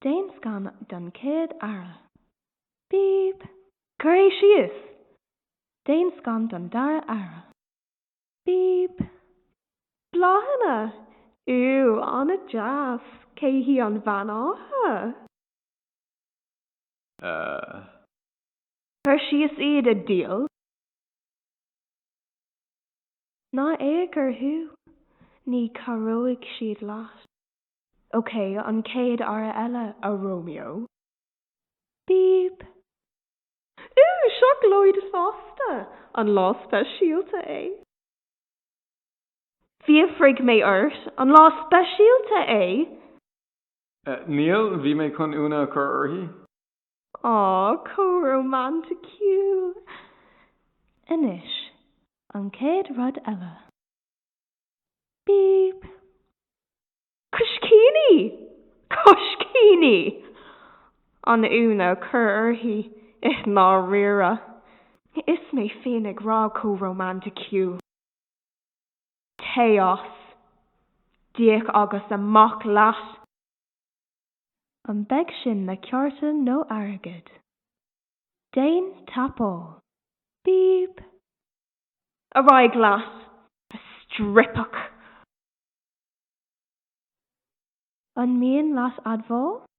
Déan scan don chéad earra. Bíp! Cuir é síos! Déan scan don dara earra. Bíp! Bláthanna! Úúú, an-deas! Cé hí an bhean átha? Uh. Cuir síos iad, a dhiabhail! Ná fhéach orthu, ní chabhróidh siad leat. Ok, an chéad earra eile, a Romeo. Bíp! Úúú, seacláid fosta! An lá speisialta é? Fiafraigh mé ort, an lá speisialta é? Níl, bhí mé chun Úna a chur uirthi. Aw, chomh rómanticiúil! Anois, an chéad rud eile. Bíp! Coiscíní! Coiscíní! An Úna a chur uirthi, i ndáiríre. Is mé féin ag rá chomh rómanticiúil. Téigh as. D'íoc agus amach leat! An mbeidh sin le cárta nó airgead? Déan tapáil. Bíp! Ar aghaidh leat, a striapach! An mian leat admháil?